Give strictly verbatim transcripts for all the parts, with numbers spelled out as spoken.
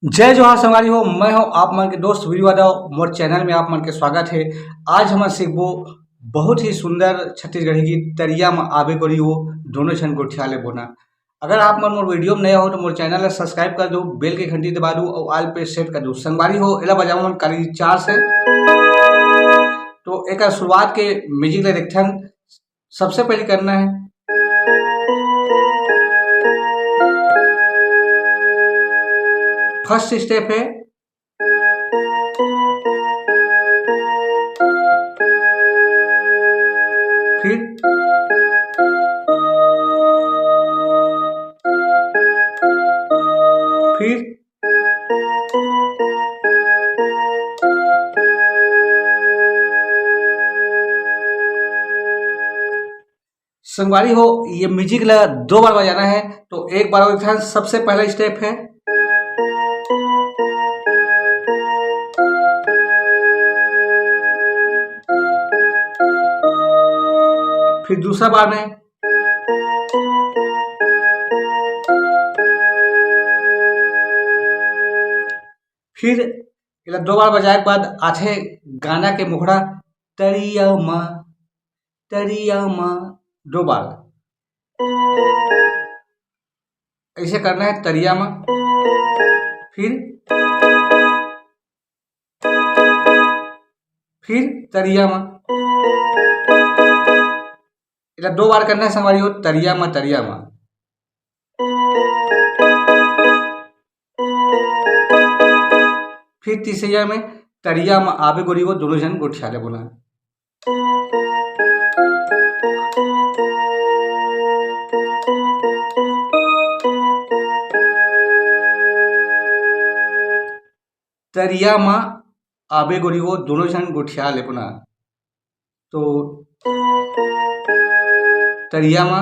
जय जोहार संगवारी हो, मैं हूं आप मन के दोस्त वीरू यादव। मोर चैनल में आप मन के स्वागत है। आज हम सीखबो बहुत ही सुंदर छत्तीसगढ़ी गीत तरिया म आबे गोरी वो, दोनों झन गोठिया ले बोना। अगर आप मन मोर वीडियो में नया हो तो मोर चैनल ला सब्सक्राइब कर दो, बेल के घंटी दबा दो और ऑल पे सेट कर दो। संगवारी हो, एला बजाओ मन काली चार से। तो एक शुरुआत के म्यूजिक ले देखथन। सबसे पहले करना है फर्स्ट स्टेप है, फिर फिर संगवारी हो, ये म्यूजिक ला दो बार बजाना है। तो एक बार और ध्यान, सबसे पहला स्टेप है, फिर दूसरा बार में, फिर एला दो बार बजाए के बाद आथे गाना के मुखड़ा, तरिया मा, तरिया मा, दो बार ऐसे करना है। तरिया मा, फिर फिर तरिया मा, एला दो बार करना है संगवारी हो, तरिया मा, तरिया मा। फिर तीसरिया में तरिया मा आबे गोरी वो, दोनों झन गोठिया ले बोना। तरिया मा आबे गोरी वो, दोनों झन गोठिया ले बोना। तो तरिया मा,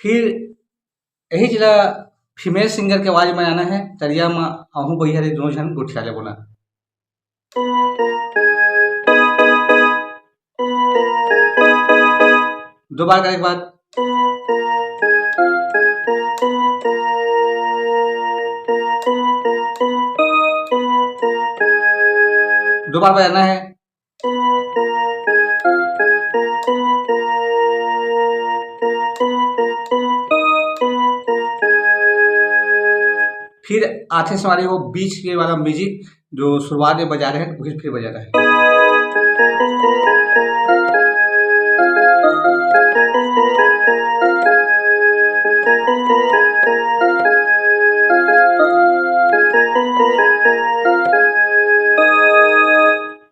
फिर यही जिला फीमेल सिंगर के आवाज में आना है, तरिया मा आहू बहिया रे, दोनों झन गोठिया ले बोना। दो बार करे के बाद, दो बार बजाना है। फिर आथे संगवारी हो बीच के वाला म्यूजिक, जो शुरुआत में बजा रहे हैं, वही फिर बजा रहे हैं।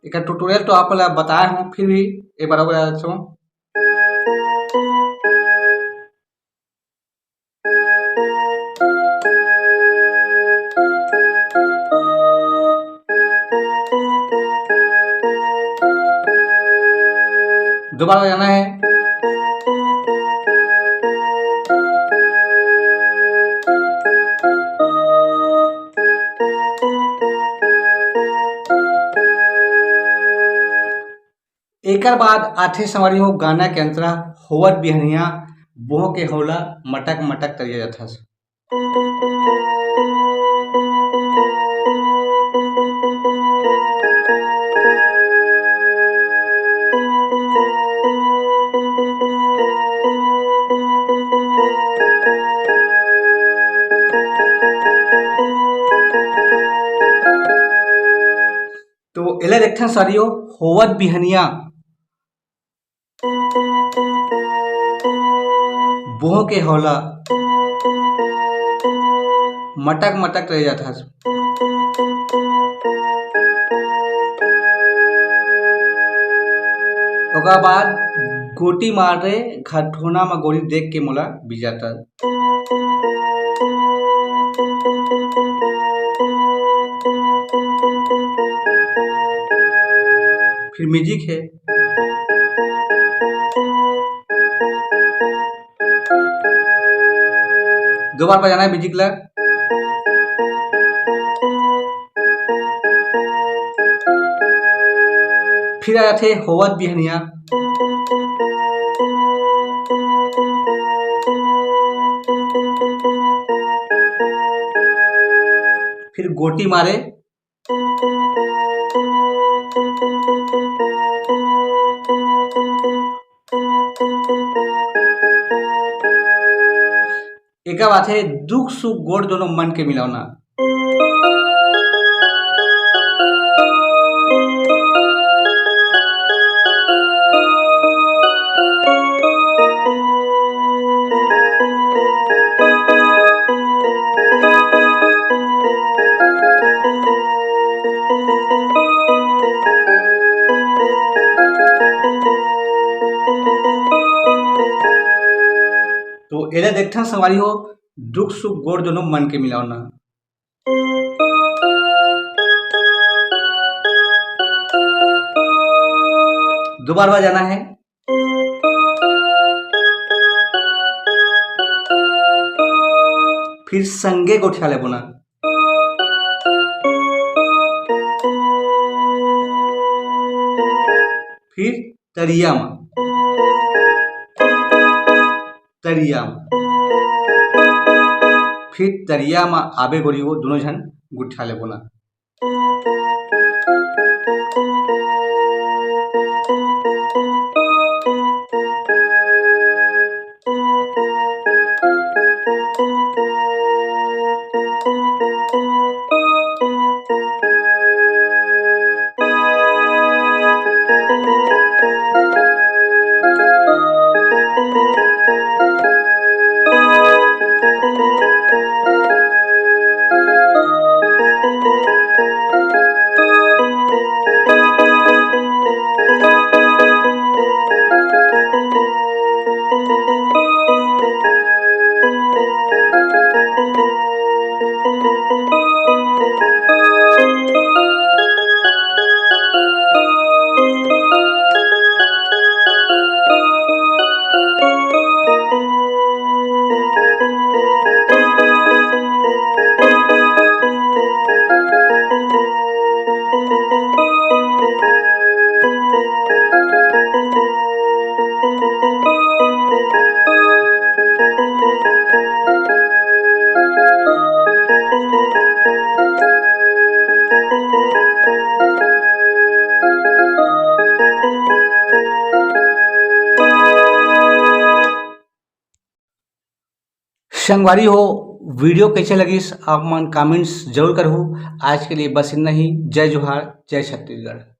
एक ट्यूटोरियल तो आप ला बताए हूँ, फिर भी एक बार और बता देता हूँ। दोबारा जाना है। एकर बाद आथे संगवारी हो गाना के अंतरा, होवत बिहनिया बोह के हौला, मटक मटक तरिया जाथस। तो एला देखथन संगवारी हो, होवत बिहनिया बोह के हौला मटक मटक रह जाथस। ओकर बाद गोटी मार रे घटोना म गोली देख के मोला बिजाता। फिर म्यूजिक है। दो बार बजाना है म्यूजिक ला। फिर आ जाथे होवत बिहनिया। फिर गोटी मारे। एकर बाद हे दुख सुख गोड़ दोनों मन के मिलावना। तो एला देखथन संगवारी हो, दुख सुख गोड़ दोनों मन के मिलावना। दो बार बजाना है। फिर संगे गोठिया ले बोना। फिर तरिया मा, तरिया मा, फिर तरिया मा आबे गोरी हो, दोनों झन गोठिया ले बोना। संगवारी हो, वीडियो कैसे लगिस, आप मन कमेंट्स जरूर करहू। आज के लिए बस इतना ही। जय जोहार, जय छत्तीसगढ़।